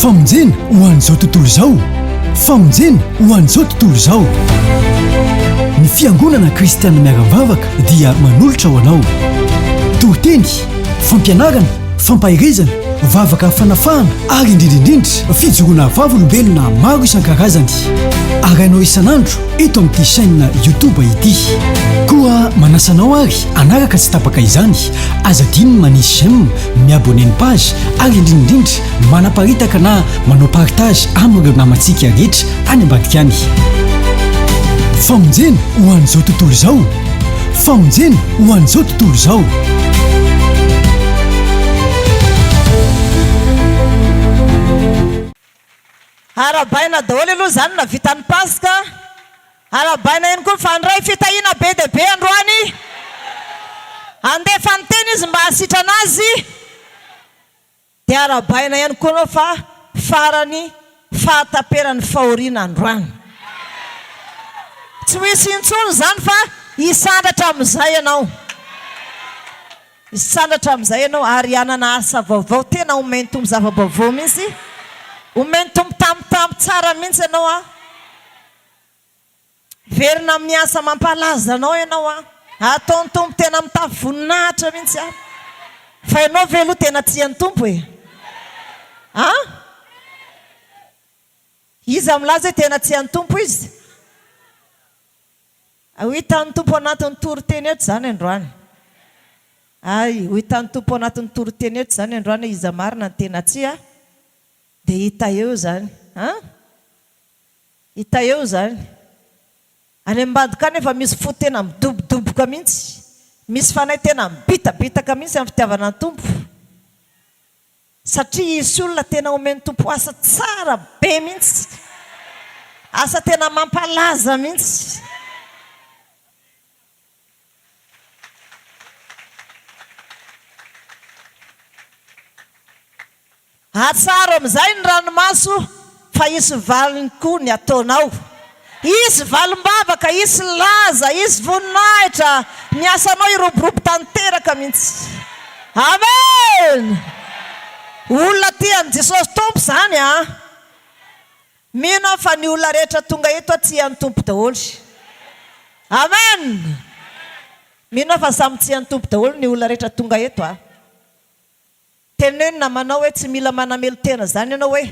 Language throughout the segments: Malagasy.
Famonjena ho an'izao tontolo izao. Famonjena ho an'izao tontolo izao. Ny Fiangonana Kristiana Miara-mivavaka dia manolotra ho anao. Toriteny, fampianarana, fampaherezana, vavaka fanafahana ary indrindra indrindra fijoroana vavolombelona maro isan-karazany. Arahinao isan'andro eto amin'ity chaîne YouTube ity. Koa manasa anao ary hanaraka tsy tapaka izany. Aza adino ny manisy j'aime, mi-abonner ny page ary indrindra indrindra manaparitaka na manao partage amin'ireo namantsika rehetra any ambadika any. Famonjena ho an'izao tontolo izao! Famonjena ho an'izao tontolo izao! Arahabaina daholo aloha izany nahavita ny Paska. Arahabaina ihany koa fa handray fitahiana be dia be androany. Handefa ny teny izy mba hahasitrana azy. Dia arahabaina ihany koa anao fa farany fahataperan'ny fahoriana androany. Tsy ho hisy intsony izany fa hisandratra amin'izay ianao. Hisandratra amin'izay ianao ary hanana asa vaovao. Tena omen'ny Tompo zava-baovao mihitsy. Omen'ny Tompo tambitamby tsara mihitsy ianao an. Miverina amin'ny asa mampahalaza anao ianao an. Ataon'ny Tompo tena mitafy voninahitra mihitsy an. Fa ianao ve aloha tena tia ny Tompo e? An? Iza milaza hoe tena tia ny Tompo izy? Ho hitan'ny Tompo anatin'ny toriteny eto izany androany. Hay, ho hitan'ny Tompo anatin'ny toriteny eto izany androany hoe iza marina no tena tia. Dia hita eo izany. An? Hita eo izany. Any ambadika any efa misy fo tena midobodoboka mihitsy. Misy fanahy tena mibitabitaka mihitsy amin'ny fitiavana ny Tompo. Satria hisy olona tena omen'ny Tompo asa tsara be mihitsy. Asa tena mampalaza mihitsy. Atsaro amin'izay ny ranomaso fa hisy valiny koa ny ataonao. Hisy valim-bavaka, hisy laza, hisy voninahitra, ny asanao hiroborobo tanteraka mihitsy. Amen! Olona tia an'i Jesosy Tompo izany an! Mino aho fa ny olona rehetra tonga eto tia an'i Tompo daholo. Amen! Mino aho fa samy tia an'i Tompo daholo ny olona rehetra tonga eto a! Teneno ny namanao hoe tsy mila manamelo-tena izany ianao hoe.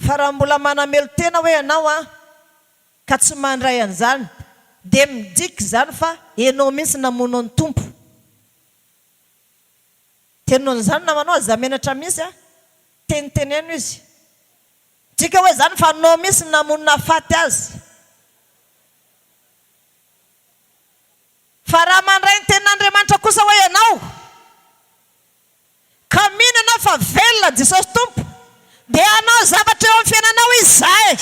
Fa raha mbola manamelo-tena hoe ianao an, ka tsy mandray an'izany, dia midika izany fa ianao mihitsy namono ny Tompo. Teneno an'izany namanao, aza menatra mihitsy an, teniteneno izy. Midika hoe izany fa anao mihitsy namono nahafaty azy. Fa raha mandray ny tenin'Andriamanitra kosa hoe ianao, ka mino ianao fa velona Jesosy Tompo, dia hanao zavatra eo amin'ny fiainanao Izy izay.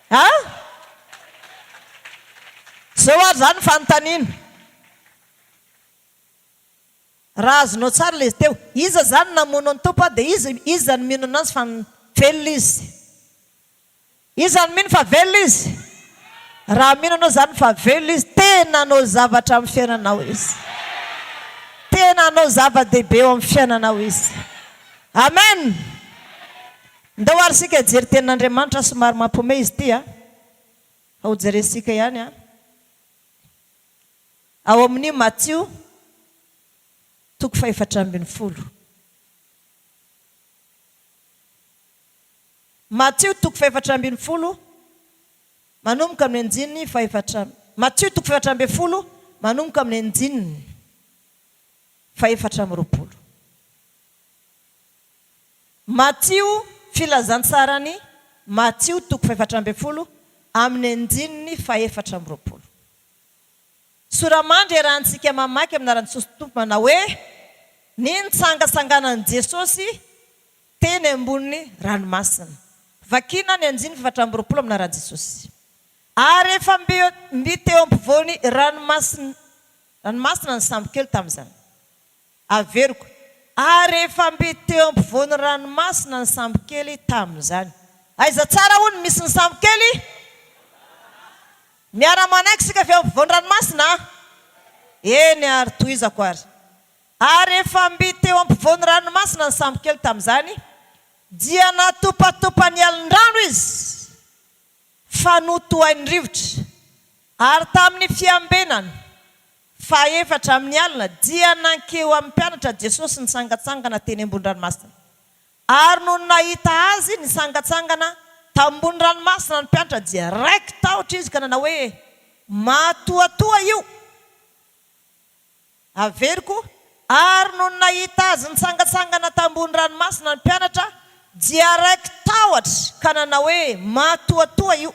A? Izao ary izany ny fanontaniana. Raha azonao tsara ilay izy teo, iza izany namono ny Tompo dia iza, iza no mino an'azy fa velona Izy? Iza no mino fa velona Izy? Raha mino anao izany fa velona Izy, tena hanao zavatra amin'ny fiainanao Izy. Tena hanao zava-dehibe eo amin'ny fiainanao Izy. Amen! Ndao ary isika hijery tenin'Andriamanitra, somary mampihomehy izy ity an! Fa hojerentsika ihany an! Ao amin'ny Matio toko fahefatra ambinifolo. Matio toko fahefatra ambinifolo manomboka amin'ny andininy fahefatra Matio toko fahefatra ambinifolo manomboka amin'ny andininy fahefatra amby roapolo. Matio Filazantsaran'i Matio toko fahefatra ambinifolo amin'ny andininy fahefatra amby roapolo. Sora-mandry iarahantsika mamaky amin'ny anaran'i Jesosy Tompo manao hoe, Ny nitsangatsanganan'i Jesosy teny ambonin'ny ranomasina. Vakina ny andininy fahefatra amby roapolo amin'ny anaran'i Jesosy. Ary efa mby mby teo ampovoan'ny ranomasina ranomasina ny sambokely tamin'izany. Averiko, ary efa mby teo ampovoan'ny ranomasina ny sambokely tamin'izany. Aiza tsara hono misy ny sambokely? Miara-manaiky isika fa eo ampovoan'ny ranomasina? Eny ary, tohizako ary. Ary efa mby teo ampovoan'ny ranomasina ny sambokely tamin'izany, dia natopatopa ny alin-drano izy, fa notohain'ny rivotra. Ary tamin'ny fiambenana fahefatra amin'ny alina, dia nankeo amin'ny mpianatra Jesosy nitsangantsangana teny ambony ranomasina. Ary nony nahita Azy nitsangantsangana tambony ranomasina ny mpianatra, dia raiki-tahotra izy ka nanao hoe, Matoatoa io! Averiko, Ary nony nahita Azy nitsangantsangana tambony ranomasina ny mpianatra, dia raiki-tahotra ka nanao hoe, Matoatoa io!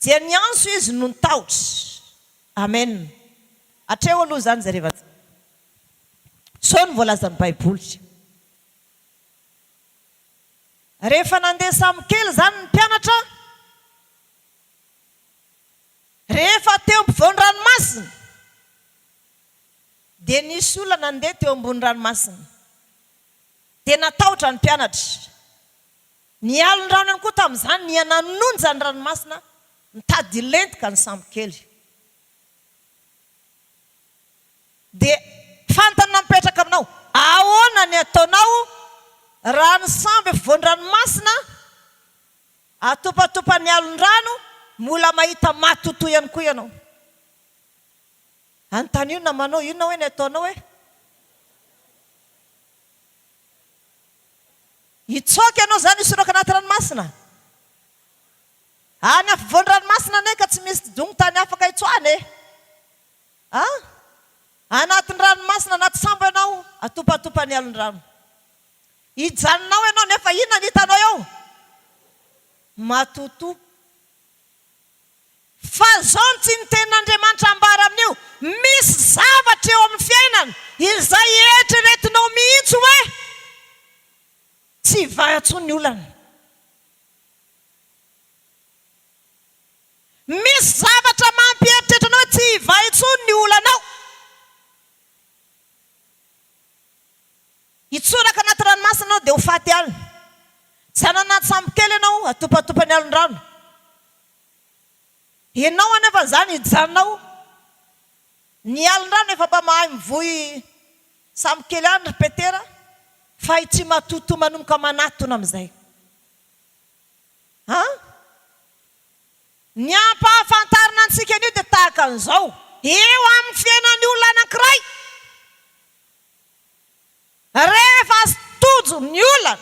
Dia niantso izy noho ny tahotra. Amen. Hatreo aloha izany jerevantsika. Sao ny voalazan'ny Baiboly. Rehefa nandeha samy kely izany ny mpianatra, rehefa teo ampovoan'ny ranomasina, dia nisy olona nandeha teo ambony ranomasina. Dia natahotra ny mpianatra. Ny alin-drano ihany koa tamin'izany niha-nanonja ny ranomasina, nitady hilentika ny sambo kely. Dia fantany na mipetraka aminao. Ahoana ny ataonao raha ny sambo afovoan-dranomasina atopatopan'ny alon-drano mbola mahita matotoa ihany koa ianao? Anontanio ny namanao, inona hoe ny ataonao e? Hitsoaka ianao izany hisoroka anaty ranomasina? Any afovoan-dranomasina anie ka tsy misy dongon-tany afaka hitsoahana e! A! Anatin'ny ranomasina, anaty sambo ianao, atopatopa ny alon-drano. Hijanona ao ianao, nefa inona no hitanao eo? Matotoa. Fa izao no tian'ny Tenin'Andriamanitra ambara amin'io, misy zavatra eo amin'ny fiainana izay eritreretinao mihitsy hoe tsy hivaha intsony ny olana. Misy zavatra mampieritreritra anao hoe tsy hivaha intsony ny olanao. Hitsoraka anaty ranomasina ianao dia ho faty any. Tsy hanana sambo kely ianao hatopatopa ny alon-drano. Ianao anefa izany hijanona ao. Ny alon-drano efa mba mahay mivoy sambo kely ihany ry Petera fa i Tsimatotoa manomboka manatona amin'izay. An? Ny ampahafantarina antsika an'io dia tahaka an'izao, eo amin'ny fiainan'ny olona anankiray, rehefa tojo ny olana,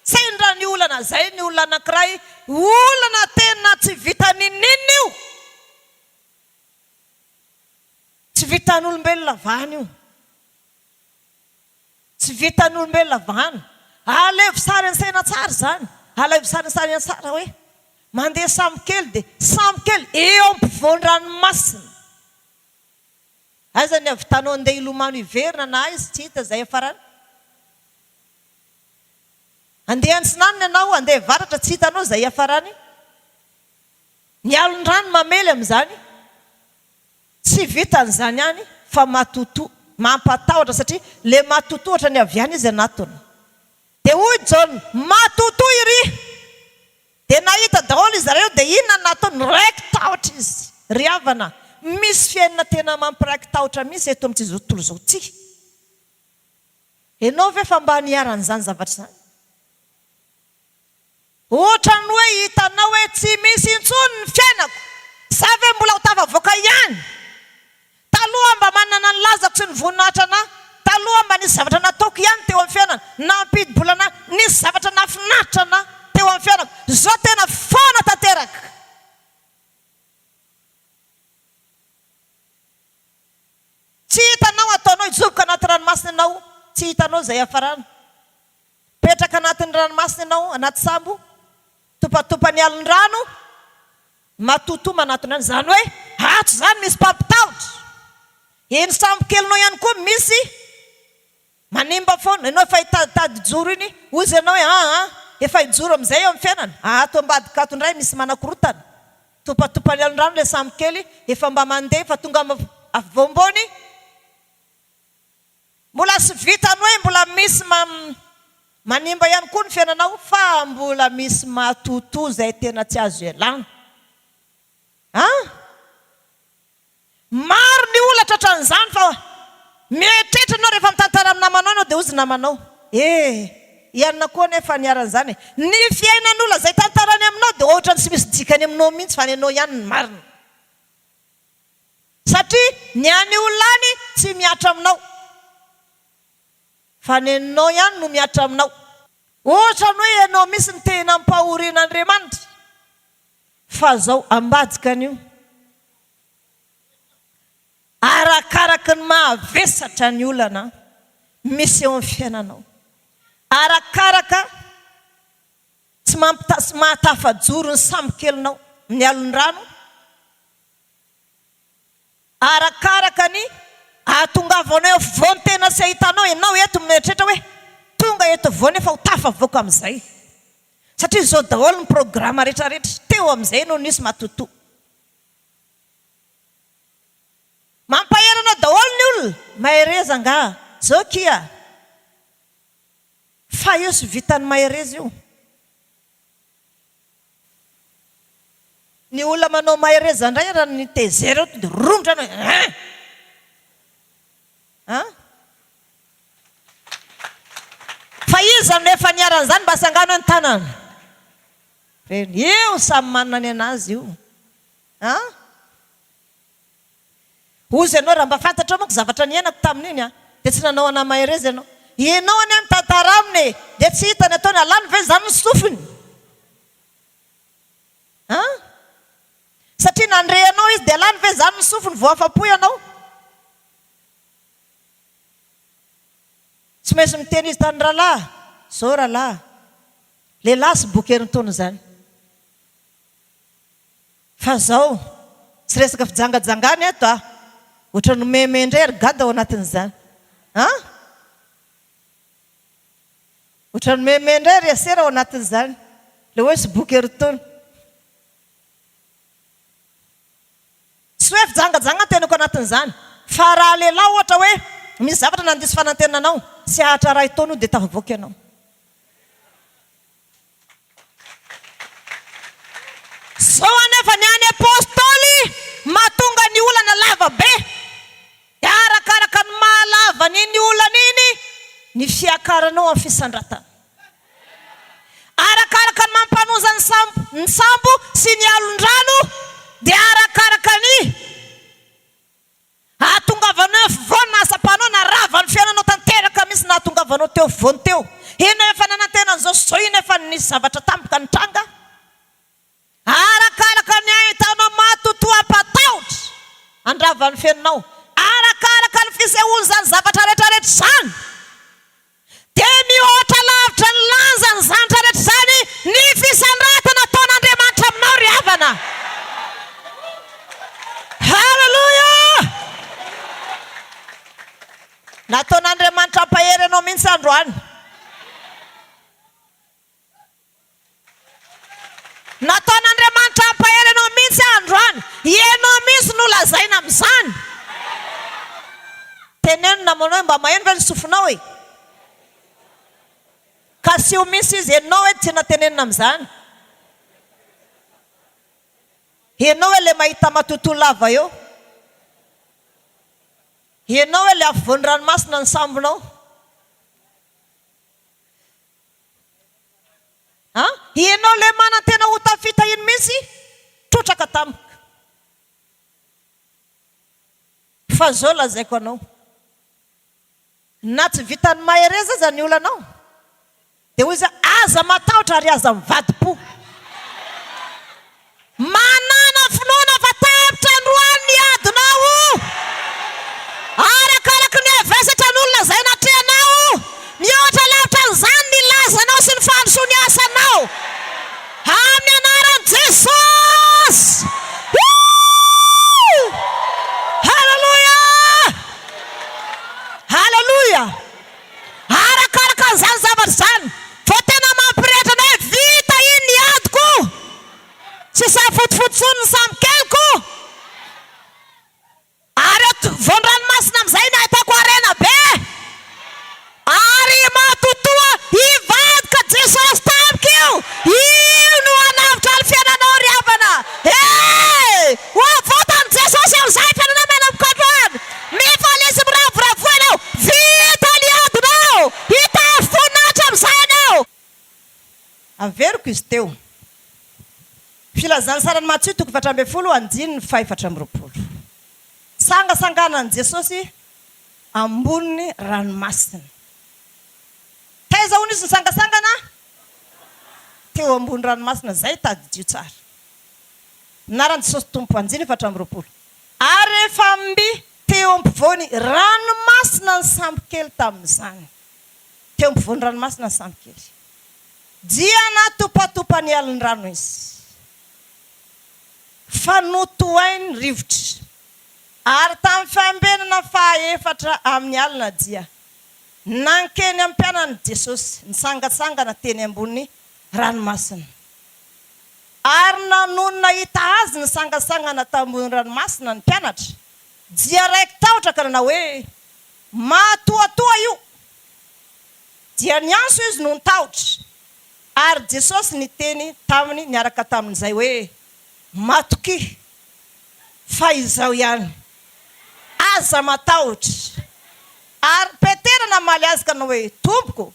sendra ny olana izay ny olona anankiray, olana tena tsy vita n'inon'inona io, tsy vitan'olombelona vahana io. Tsy vitan'ny olombelona vahana. Alaivo sary an-tsaina tsara izany. Alaivo sary an-tsaina tsara hoe mandeha sambo kely dia sambo kely eo ampovoan-dranomasina. Aiza ny havitanao andeha hilomano hiverina na aiza tsy hita izay hiafarany. Andeha antsinanana ianao, andeha avaratra tsy hitanao izay hiafarany. Ny alon-drano mamely amin'izany. Tsy vitan'izany ihany fa matotoa, mampatahotra satria le matotoa ohatran'ny avy any izy anatony. Dia hoy Jaona, matotoa iry! Dia nahita daholo izareo dia inona no nataony? Niraiki-tahotra izy. Ry havana, misy fiainana tena mampiraiki-tahotra mihitsy eto amin'ity izao tontolo izao ity. Ianao ve efa mba niharan'izany zavatra izany? Ohatran'ny hoe hitanao hoe tsy misy intsony ny fiainako, za ve mbola ho tafavoaka ihany? Taloha mba manana ny lazako sy ny voninahitra anah, taloha mba nisy zavatra nataoko ihany teo amin'ny fiainana, nampidi-bola anah, nisy zavatra nahafinaritra anah teo amin'ny fiainako, zao tena foana tanteraka. Tsy hitanao ataonao hijoboka anaty ranomasina ianao, tsy hitanao izay hiafarana. Mipetraka anatin'ny ranomasina ianao, anaty sambo, topatopan'ny alin-drano, matotoa manatona any. Izany hoe ato izany misy mpampitahotra. Eny sambokelinao ihany koa misy manimba foana. Ianao efa hitaditady hijoro iny, hoy izy ianao hoe aa, efa hijoro amin'izay eo amin'ny fiainana. Ato ambadika ato indray misy manakorotana. Topatopan'ny alin-drano ilay sambokely, efa mba mandeha, efa tonga afovoam-bony. Mbola tsy vitany hoe mbola misy manimba ihany koa ny fiainanao fa mbola misy matotoa izay tena tsy azo ialana an! Maro ny olona tratran'izany fa mieritreritra ianao rehefa mitady. namanao ianao dia hozy namanao, Eh! I anona koa anie efa niharan'izany e! Ny fiainan'olona izay tantarainy aminao dia ohatran'ny tsy misy dikany aminao mihitsy fa ny anao ihany no marina. Satria ny an'ny olona any tsy mihatra aminao. Fa ny anao ihany no mihatra aminao. Ohatran'ny hoe ianao mihitsy no te nampahorian'Andriamanitra. Fa zao ambadika an'io. Arakaraky ny mahavesatra ny olana misy eo amin'ny fiainanao. Arakaraka tsy mampita sy mahatafajoro ny sambokelinao ny alon-drano. Arakaraka ny ahatongavanao eo afovoany tena sy ahitanao ianao eto mieritreritra hoe tonga eto afovoany efa ho tafavoaka amin'izay. Satria izao daholo ny programa rehetrarehetra, teo amin'izay no nisy matotoa. Mampahery anao daholo ny olona, mahereza angaha, zao akia. Fa io tsy vitan'ny mahereza io. Ny olona manao mahereza indray raha ny tezera eo tonga dia romotra anao hein! An? Fa iza no efa niharan'izany mba asangano ny tanana? Reny, io samy manana ny anazy io. An? Hozy ianao, raha mba fantatrao manko zavatra niainako tamin'iny an, dia tsy nanao anà mahereza ianao. Ianao anie mitantara aminy e, dia tsy hitany ataony, alany ve izany ny sofiny? An? Satria nandre anao izy dia alany ve izany ny sofiny vao afa-po ianao? Tsy maintsy miteny izy tany rahalahy, zao rahalahy, lehilahy sy boky herintaona izany. Fa zao, tsy resaka fijangajangana eto a! Ohatran'ny meme indray ry gada ao anatin'izany. An? Ohatran'ny meme indray ry asera ao anatin'izany. Ilay hoe soboky herintaona. Tsy hoe fijangajangana tenako anatin'izany. Fa raha lehilahy ohatra hoe misy zavatra nandiso fanantenana anao, tsy hahatra iray taona io dia tafavoaka ianao. Zao anefa ny any Apostoly mahatonga ny olana lava be dia arakaraka ny mahalava an'iny olana iny ny fiakaranao amin'ny fisandratana. Arakaraka ny mampanoza ny sambo ny sambo sy ny alon-drano dia arakaraka ny Ahatongavanao eo afovoany na asapanao na rava ny fiainanao tanteraka mihitsy nahatongavanao teo afovoany teo. Ianao efa nanantena an'izao sy izao io nefa nisy zavatra tampoka nitranga. Arakaraka ny ahitanao matotoa hampatahotra handrava ny fiainanao. Arakaraka ny fisehoan'izany zavatra rehetra rehetra izany. Dia mihoatra lavitra ny lanjan'izany rehetra izany ny fisandratana ataon'Andriamanitra aminao ry havana. Haleloia! Nataon'Andriamanitra hampahery anao mihitsy androany. Nataon'Andriamanitra hampahery anao mihitsy aho androany. Ianao mihitsy no lazaina amin'izany. Teneno ny namanao hoe mba maheno ve ny sofinao e? Kasiho mihitsy izy, ianao hoe tiana tenenina amin'izany. Ianao hoe ilay mahita matotoa lava eo. Ianao hoe ilay afovoan'ny ranomasina ny sambonao. An? Ianao ilay manantena ho tafita iny mihitsy trotraka tampoka. Fa zao lazaiko anao, na tsy vitan'ny mahereza aza ny olanao, dia hoy izy aza matahotra ary aza mivadi-po. Manàna finoana fa tapitra androany ny adinao. Arakaraky ny havesatra ny olona izay natrehanao, mihoatra lavitra an'izany ny lazanao sy ny fandrosoan'ny asanao. Amin'ny anaran'i Jesosy! Woo! Haleloia! Haleloia! Arakaraka an'izany zavatra izany vao tena mampirehitra anao hoe vita iny ny ady. Averiko izy teo. Filazantsaran'i Matio toko 14 andininy faha-24. Sangasanganan'i Jesosy ambonin'ny ranomasina. Taiza hono izy nisangasangana? Teo ambony ranomasina, izay tadidio tsara. Anaran'i Jesosy Tompo, andininy 24. Ary rehefa mby teo ampovoan'ny ranomasina ny sambokely tamin'izany, teo ampovoan'ny ranomasina ny sambokely, dia natopatopa ny alin-drano izy, fa notohain'ny rivotra. Ary tamin'ny fiambenana fahaefatra amin'ny alina dia nankeny amin'ny mpianany Jesosy, nitsangantsangana teny ambony ranomasina. Ary na nony nahita Azy nitsangantsangana tambony ranomasina ny mpianatra, dia raiki-tahotra ka nanao hoe, Matoatoa io! Dia niantso izy noho ny tahotra. Ary Jesosy niteny taminy niaraka tamin'izay hoe, Matokia, fa Izaho ihany. Aza matahotra. Ary Petera namaly Azy ka nanao hoe, Tompoko,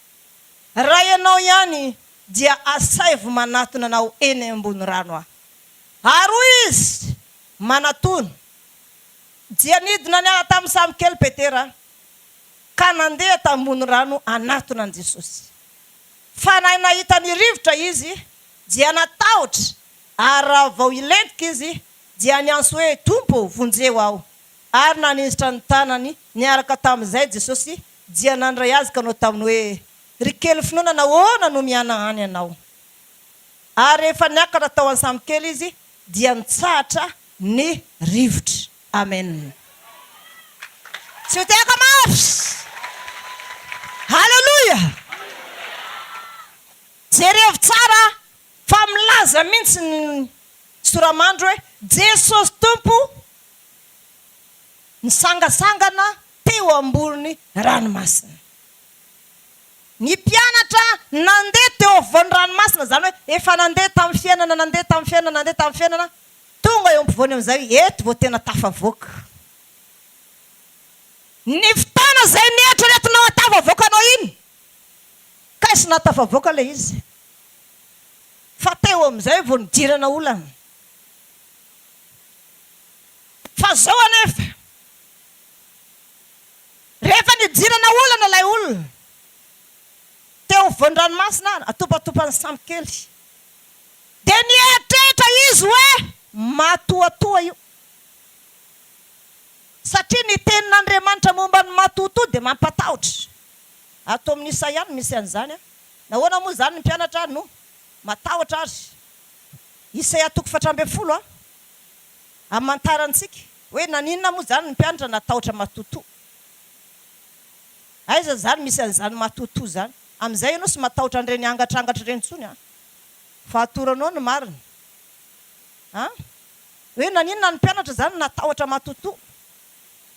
raha Ianao ihany, dia asaivo manatona Anao eny ambony rano aho. Ary hoy Izy, Manatona. Dia nidina niala tamin'ny sambokely Petera, ka nandeha tambony rano hanatona an'i Jesosy. Fa na nahita ny rivotra izy, dia natahotra, ary raha vao hilentika izy, dia niantso hoe, Tompo ô, vonjeo aho! Ary naninjitra ny tanany niaraka tamin'izay Jesosy, dia nandray azy ka nanao taminy hoe, Ry kely finoana, nahoana no mihanahana ianao? Ary rehefa niakatra tao an-tsambokely izy, dia nitsahatra ny rivotra. Amen. Tsy ho tehaka mafy. Haleloia. Jerevo tsara fa milaza mihitsy ny sora-mandry hoe Jesosy Tompo nisangasangana teo ambony ranomasina. Ny mpianatra nandeha teo afovoan'ny ranomasina, izany hoe efa nandeha tamin'ny fiainana, nandeha tamin'ny fiainana, nandeha tamin'ny fiainana, Tonga eo ampovoany amin'izay, eto vao tena tafavoaka. Ny fotoana izay neritreretinao hahatafavoaka anao iny, kay tsy nahatafavoaka ilay izy. Fa teo amin'izay vao nidirana olana. Fa izao anefa, rehefa nidirana olana ilay olona, teo afovoan-dranomasina, atopatopan'ny sambo kely. Dia nieritreritra izy hoe, Matoatoa io. Satria ny tenin'Andriamanitra momba ny matoatoa dia mampatahotra. Ato amin'ny Isaia no misy an'izany. Nahoana moa izany ny mpianatra no matahotra ary? Isaia toko 14 hamantarantsika hoe naninona moa izany ny mpianatra natahotra matoatoa. Aiza izany misy an'izany matoatoa izany? Amin'izay ianao tsy matahotra an'ireny angatrangatra ireny intsony an! Fa atoranao ny marina an! Hoe naninona ny mpianatra izany natahotra matotoa?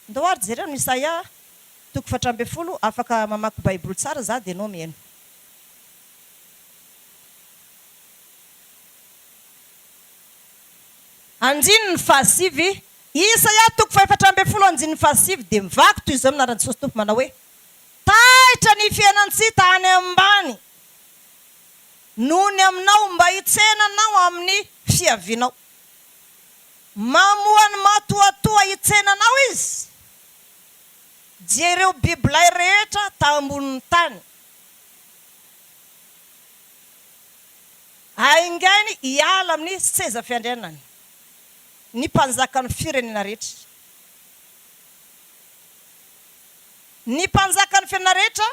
Ndao ary jereo ny Isaia toko 14, afaka mamaky baiboly tsara za dia enao mihaino. Andininy fahasivy, Isaia toko faha-14 andininy fahasivy dia mivaky toy izao ny anaran'i Jesosy Tompo manao hoe, Taitra ny fiainan-tsita any ambany noho ny aminao mba hitsena anao amin'ny fiavianao. Mamoha ny matoatoa hitsena anao izy, dia ireo bibilay rehetra tambonin'ny tany. Haingainy hiala amin'ny seza fiandrianany ny mpanjakan'ny firenena rehetra. Ny mpanjakan'ny firenena rehetra,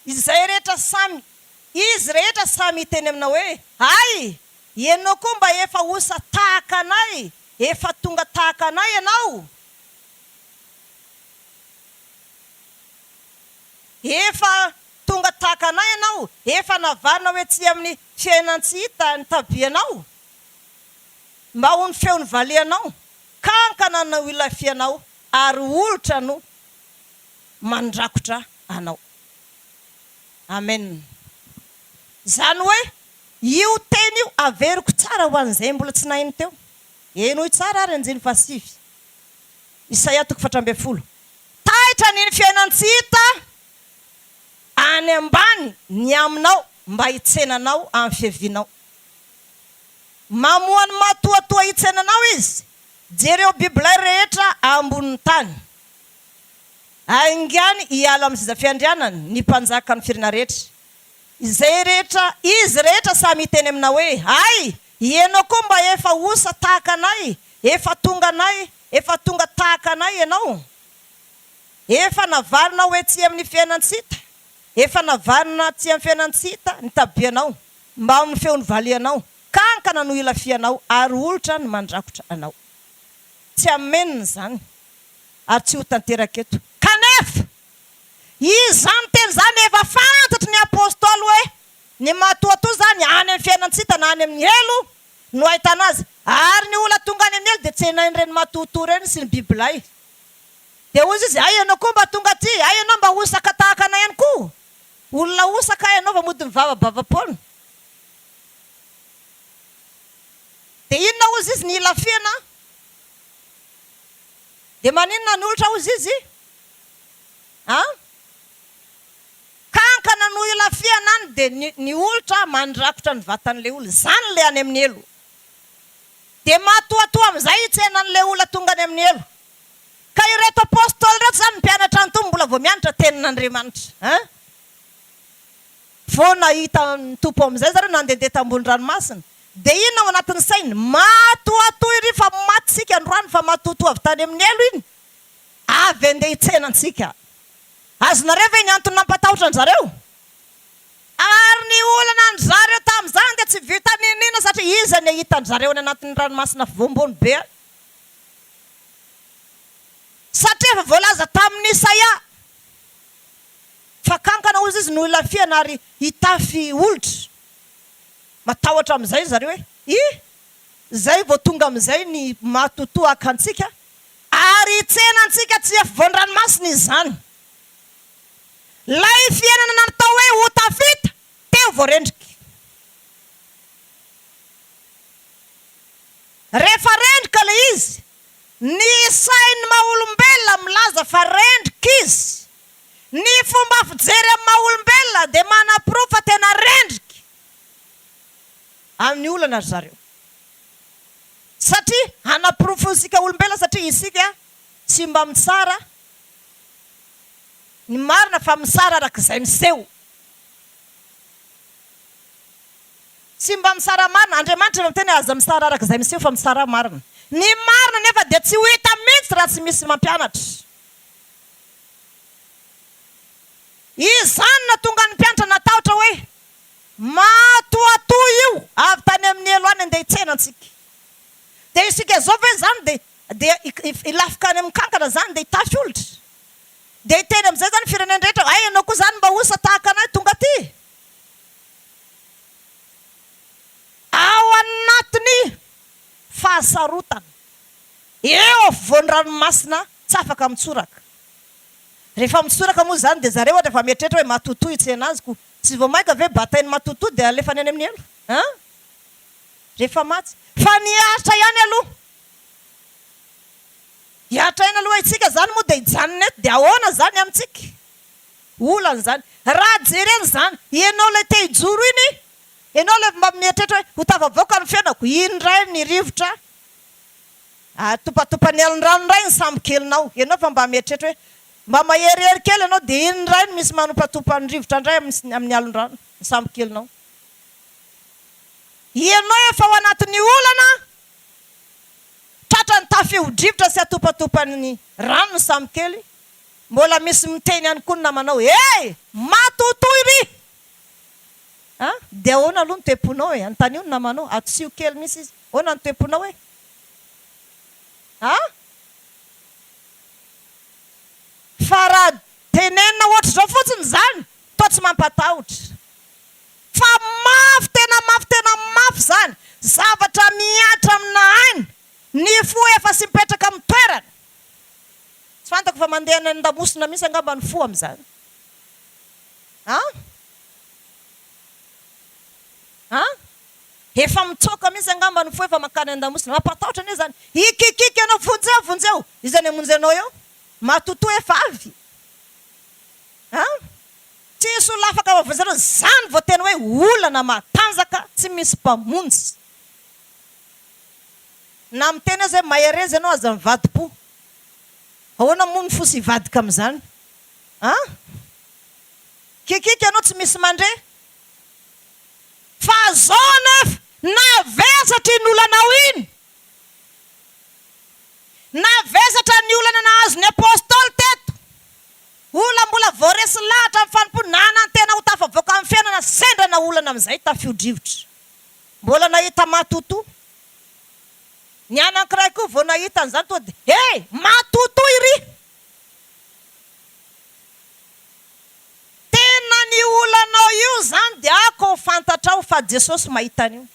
izay rehetra samy Izy rehetra samy hiteny aminao hoe, Hay! Ianao koa mba efa osa tahaka anay, efa tonga tahaka anay ianao. Efa tonga tahaka anay ianao, efa navarina ho etsy amin'ny fiainan-tsy hita ny tabianao, mba ho ny feon'ny valihanao, kankana no ilafianao ary olitra no mandrakotra anao. Amen. Izany hoe io teny io averiko tsara ho an'izay mbola tsy naheno teo. Henoy tsara ary andininy fahasivy. Isaia toko 14. Taitra ny fiainan-tsy hita any ambany ny aminao mba hitsena anao amin'ny fiavianao. Mamoha ny matoatoa hitsena anao izy. Jereo bibilay rehetra ambonin'ny tany. Aingàny hiala amin'ny seza fiandrianany ny mpanjakan'ny firenena rehetra. Izay rehetra, izy rehetra samy hiteny aminao hoe, Hay! Ianao koa mba efa osa tahaka anay, efa tonga anay, efa tonga tahaka anay ianao. Efa navarina ho etsy amin'ny fiainan-tsy hita, efa navarina aty amin'ny fiainan-tsy hita ny tabianao, mbamin'ny feon'ny valihanao, kankana no ilafihanao ary olitra ny mandrakotra anao. Tsy amenina izany ary tsy ho tanteraka eto. Kanefa, izany teny izany efa fantatry ny Apostoly hoe ny matoatoa izany any amin'ny fiainan-tsy hita na any amin'ny helo no ahitana azy, ary ny olona tonga any amin'ny helo dia tsenain'ireny matoatoa ireny sy ny bibilay. Dia hoy izy, Hay ianao koa mba tonga aty, hay ianao mba hosaka tahaka anay ihany koa. Olona hosaka hay ianao fa mody mivavabava-poana. Dia inona hozy izy ny hilafihana? Dia maninona ny olitra hozy izy? An? Kankana no hilafihana any dia ny ny olitra mandrakotra ny vatan'ilay olona. Izany ilay any amin'ny helo. Dia matoatoa amin'izay hitsena an'ilay olona tonga any amin'ny helo. Ka ireto Apostoly ireto izany mpianatra ny Tompo mbola vao mianatra tenin'Andriamanitra hein! Vao nahita ny Tompo amin'izay zareo nandehandeha tambony ranomasina dia inona ao anatin'ny sainy? Matoatoa iry fa maty isika androany fa matoatoa avy tany amin'ny helo iny avy andeha hitsena antsika. Azonareo ve ny antony nampatahotra an-dRzareo? Ary ny olana an-dRzareo tamin'izany dia tsy vita n'inon'inona satria iza ny hahita an-dRzareo any anatin'ny ranomasina voambony be any? Satria efa voalaza tamin'i Isaia fa kankana hozy izy no hilafihana ary hitafy olitra. Matahotra amin'izay zareo hoe, Ih! Izay vao tonga amin'izay ny matotoa haka antsika ary hitsena antsika tsy afovoan-dranomasina izany. Ilay fiainana natao hoe ho tafita teo vao rendrika. Rehefa rendrika ilay izy, ny sain'ny maha olombelona milaza fa rendrika izy. Ny fomba fijery amin'ny maha olombelona dia manaporofo fa tena rendrika amin'ny olana ry zareo. Satria hanaporofointsika olombelona satria isika tsy mba mitsara ny marina fa mitsara araka izay miseho. Tsy mba mitsara marina. Andriamanitra efa miteny hoe aza mitsara araka izay miseho fa mitsara marina. Ny marina nefa dia tsy ho hita mihitsy raha tsy misy mampianatra. Izany no nahatonga ny mpianatra natahotra hoe, Matoatoa io avy tany amin'ny helo any andeha hitsena antsika. Dia isika izao ve izany dia dia hilafoka any amin'ny kankana izany dia hitafy olitra? Dia hiteny amin'izay izany ny firenen-drehetra, hay ianao koa izany mba osa tahaka anay tonga aty? Ao anatin'ny fahasarotana, eo afovoan'ny ranomasina tsy afaka mitsoraka. Rehefa mitsoraka moa izany dia zareo ohatra efa mieritreritra hoe matotoa hitsena azy ko tsy vao mainka ve batain'ny matotoa dia alefany any amin'ny helo an! Rehefa maty. Fa niaritra ihany aloha. Hiaritra ihany aloha isika izany moa dia hijanona eto dia ahoana izany amintsika? Olana izany. Raha jerena izany, ianao ilay te hijoro iny, ianao ilay mba mieritreritra hoe ho tafavoaka ny fiainako, iny indray ny rivotra, atopatopan'ny alin-drano indray ny sambokelinao. Ianao efa mba mieritreritra hoe mba maherihery kely ianao dia iny indray no misy manopatopa ny rivotra indray amin'ny alin-drano ny sambokelinao. Ianao efa ao anatin'ny olana, tratran'ny tafio-drivotra sy atopatopan'ny rano ny sambokely, Mbola misy miteny ihany koa ny namanao eh! Matotoa iry! A! Dia ahoana aloha ny toe-ponao e? Anontanio ny namanao, atosiho kely mihitsy izy, ahoana ny toe-ponao e? A! Fa raha tenenina ohatr'izao fotsiny izany, toa tsy mampatahotra. Fa mafy, tena mafy, tena mafy izany. Zavatra mihatra amina aina, ny fo efa sy mipetraka amin'ny toerany. Tsy fantako fa mandeha any an-damosina mihitsy angamba ny fo amin'izany. An? An? Efa mitsoaka mihitsy angamba ny fo efa mankany an-damosina. Mampatahotra anie izany. Hikikiky ianao, vonjeo, vonjeo! Iza ny hamonjy anao eo? Matotoa efa avy. An? Tsy hisy olona afaka mahavonjy anao. Izany vao tena hoe olana matanjaka, tsy misy mpamonjy. Na miteny aza hoe mahereza ianao aza mivadi-po. Ahoana moa ny fo sy hivadika amin'izany? An? Kikiky ianao tsy misy mandre. Fa zao anefa, navesatra iny olanao iny. Navesatra ny olana nahazo ny Apostoly teto. Olona mbola voaresy lahatra amin'ny fanompoana, nanantena ho tafavoaka amin'ny fiainana, sendra na olana amin'izay tafio-drivotra. Mbola nahita matotoa. Ny anankiray koa vao nahita an'izany tonga dia, He! Matotoa iry! Tena ny olanao io izany dia ako ho fantatrao fa Jesosy mahita an'io.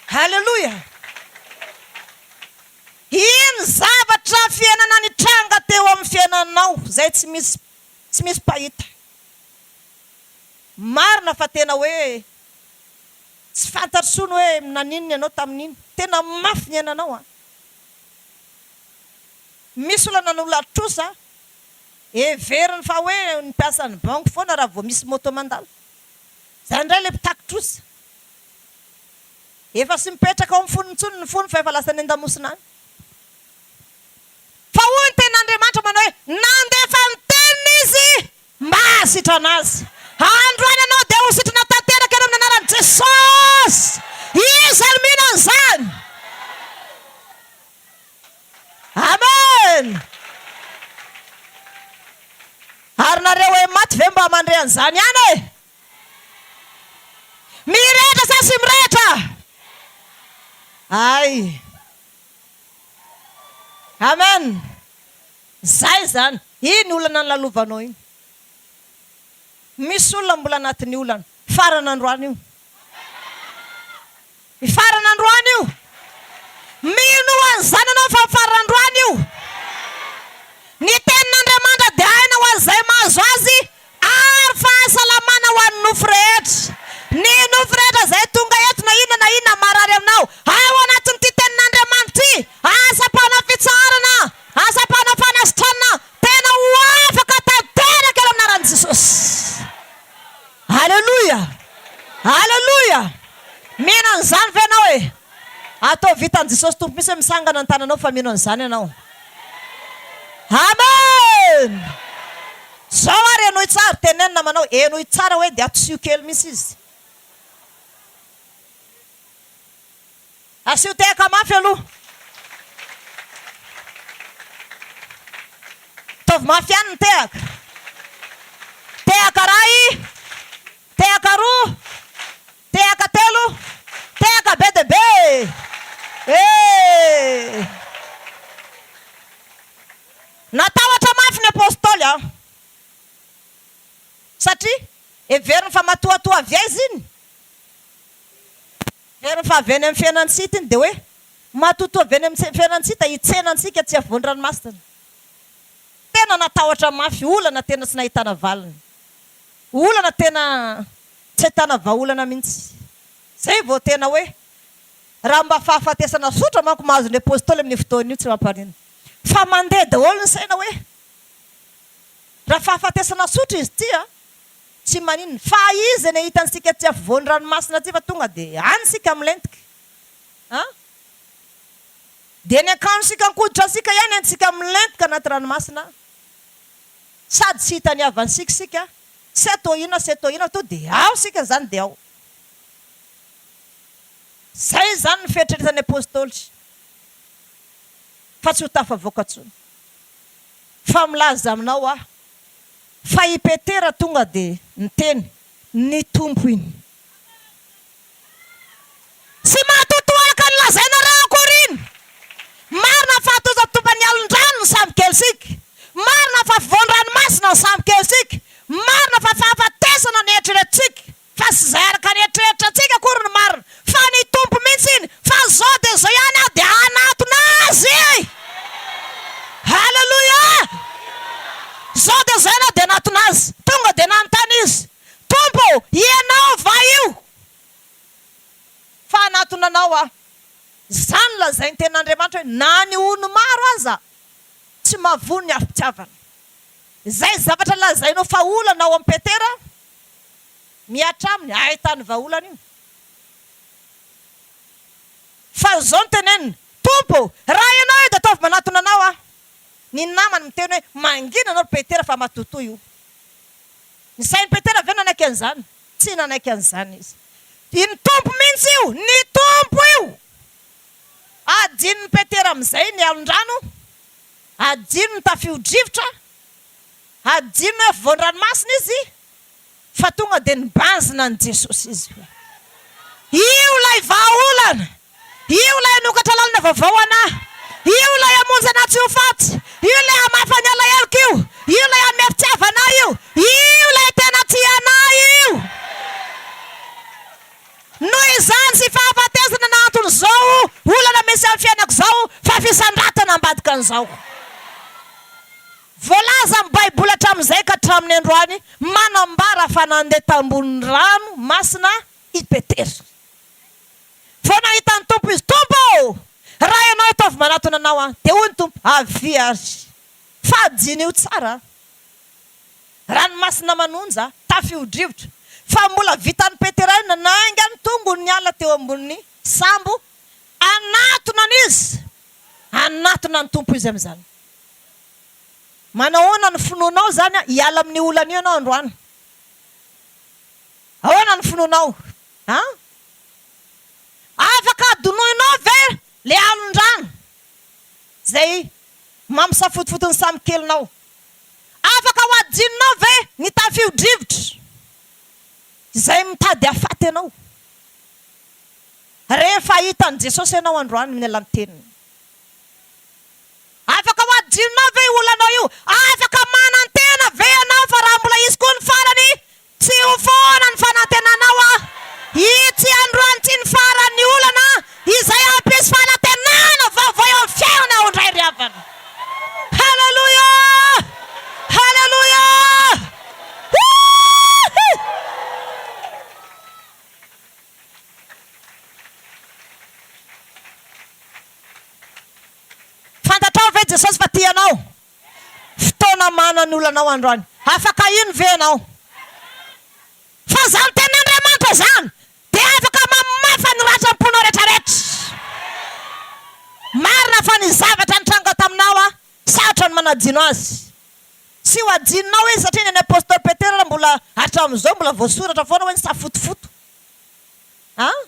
Haleloia! Iny zavatra fiainana nitranga teo amin'ny fiainanao izay tsy misy tsy misy mpahita. Marina fa tena hoe tsy fantatro intsony hoe naninona ianao tamin'iny. Tena mafy ny iainanao an! Misy olona nanolana trosa, heveriny fa hoe ny mpiasan'ny banky foana raha vao misy moto mandalo. Izay indray ilay mpitaky trosa. Efa tsy mipetraka ao amin'ny fony intsony ny fony fa efa lasa any an-damosina any. Fa hoy ny tenin'Andriamanitra manao hoe, Nandefa ny teniny Izy mba hahasitrana azy. Androany ianao dia ho sitrana tanteraka ianao amin'ny anaran'i Jesosy. Iza no mino an'izany? Amen! Ary nareo hoe maty ve mba mandre an'izany ihany e? Mirehitra sa tsy mirehitra? Ay! Amen! Zay zany, iny olana nolalovanao iny. Misy olona mbola anatin'ny olana. Farany androany io. Mifarana androany io. Minoa an'izany ianao fa mifarana androany io. Ny tenin'Andriamanitra dia aina ho an'izay mahazo azy ary fahasalamana ho an'ny nofo rehetra. Ny nofo rehetra izay tonga eto na inona na inona marary aminao, ao anatin'ity tenin'Andriamanitra ity, ahatsapana fitsaharana, ahatsapana fanasitranana, tena ho afaka tanteraka eo amin'ny anaran'i Jesosy. Aleloia! Aleloia! Mino an'izany ve ianao e? Ataovy hitan'i Jesosy Tompo mihitsy hoe misangana ny tananao fa mino an'izany ianao. Amen! Zao ary henoy tsara, teneno namanao, henoy tsara hoe dia atosio kely mihitsy izy. Asio tehaka mafy aloha. Ataovy mafy ihany ny tehaka. Tehaka iray, tehaka roa, tehaka telo, tehaka be dia be. Eh! Natahotra mafy ny apostoly an. Satria heveriny fa matoatoa avy aiza iny? Heveriny fa avy any amin'ny fiainan-tsy hita iny dia hoe matotoa avy any amin'ny fiainan-tsy hita hitsena antsika aty afovoan-dranomasina. Tena natahotra mafy, olana tena tsy nahitana valiny. Olana tena tsy ahitana vahaolana mihitsy. Izay vao tena hoe raha mba fahafatesana tsotra manko mahazo ny apostoly amin'io fotoana io tsy mampaninona. Fa mandeha daholo ny saina hoe raha fahafatesana tsotra izy ity an! Tsy maninona. Fa iza ny ahita antsika aty afovoan'ny ranomasina aty fa tonga dia any isika milentika. An? Dia ny akanjosika an-koditra antsika ihany antsika milentika anaty ranomasina. Sady tsy hita ny havantsika isika, tsy atao inona tsy atao inona, tonga dia ao isika izany dia ao. Izay izany ny fieritreretan'ny Apostoly fa tsy ho tafavoaka intsony. Fa milaza aminao aho Fa i Petera tonga dia niteny, Ny Tompo iny. Tsy mahatotoa araka ny lazainareo akory iny. Marina fa atozatopan'ny alon-drano ny sambokelisika. Marina fa afovoan-dranomasina ny sambokelisika. Marina fa fahafatesana ny eritreretintsika. Fa tsy izay araka ny eritreritrantsika akory no marina, fa ny Tompo mihitsy iny, fa izao dia izao ihany aho dia hanatona Azy! Haleloia! Izao dia izao ihany aho dia hanatona Azy. Tonga dia nanontany izy, Tompo ô, Ianao va io? Fa hanatona Anao aho. Izany no lazain'ny Tenin'Andriamanitra hoe, na ny ony maro aza tsy mahavono ny afom-pitiavana. Izay zavatra lazainao fa olana ao amin'i Petera, Mihatra aminy, ahitany vahaolana io. Fa izao no teneniny, Tompo ô, raha Ianao io dia ataovy manatona Anao aho. Ny namany miteny hoe, Mangina ianao ry Petera fa matotoa io. Ny sain'i Petera ve nanaiky an'izany? Tsy nanaiky an'izany izy. Ny Tompo mihitsy io! Ny Tompo io! Adinon'i Petera amin'izay ny alon-drano, adino ny tafio-drivotra, adino hoe afovoan-dranomasina izy, fa tonga dia nibanjina an'i Jesosy izy hoe, Io ilay vahaolana! Io ilay hanokatra lalana vaovao ho anà! Io ilay hamonjy anà tsy ho faty! Io ilay hamafa ny alaheloko io! Io ilay hanome fitiavana ahy io! Io ilay tena tia anà io! Noho izany tsy fahafatesana no anton'izao olana misy amin'ny fiainako izao fa fisandratana ambadika an'izao. Voalaza amin'ny Baiboly hatramin'izay ka hatramin'ny androany manambara fa nandeha tambonin'ny rano masina i Petera. Vao nahita ny Tompo izy, Tompo ô! Raha Ianao ataovy manatona Anao aho. Dia hoy ny Tompo, Avia ary. Fa diniho tsara. Ranomasina manonja, tafio-drivotra. Fa mbola vitan'i Petera iny nanainga ny tongony niala teo ambonin'ny sambo hanatona an'iza? Hanatona ny Tompo izy amin'izany. Manahoana ny finoanao izany hiala amin'io olana io ianao androany? Ahoana ny finoanao? An? Afaka adinoinao ve le alon-drano izay mampisafotofoto ny sambikelinao? Afaka ho adinonao ve ny tafio-drivotra izay mitady hahafaty anao? Rehefa hahita an'i Jesosy ianao androany amin'ny alalan'ny Teniny. Afaka ho adinonao ve io olanao io? Afaka manantena ve ianao fa raha mbola hisy koa ny farany, tsy ho foana ny fanantenanao a? Itsy androany ity ny faran'ny olana izay hampisy fanantenana vaovao eo amin'ny fiainanao indray ry havana. Haleloia! Haleloia! Hihi! Fantatrao ve Jesosy fa tia anao? Fotoana mana ny olanao androany. Afaka hino ve ianao fa izany tenin'Andriamanitra izany dia afaka mamafa ny ratram-ponao rehetrarehetra? Marina fa ny zavatra nitranga taminao sarotra ny manadino azy. Tsy ho adinonao izy satria ny an'i Apostoly Petera ary mbola hatramin'izao mbola voasoratra foana hoe nisafotofoto. An?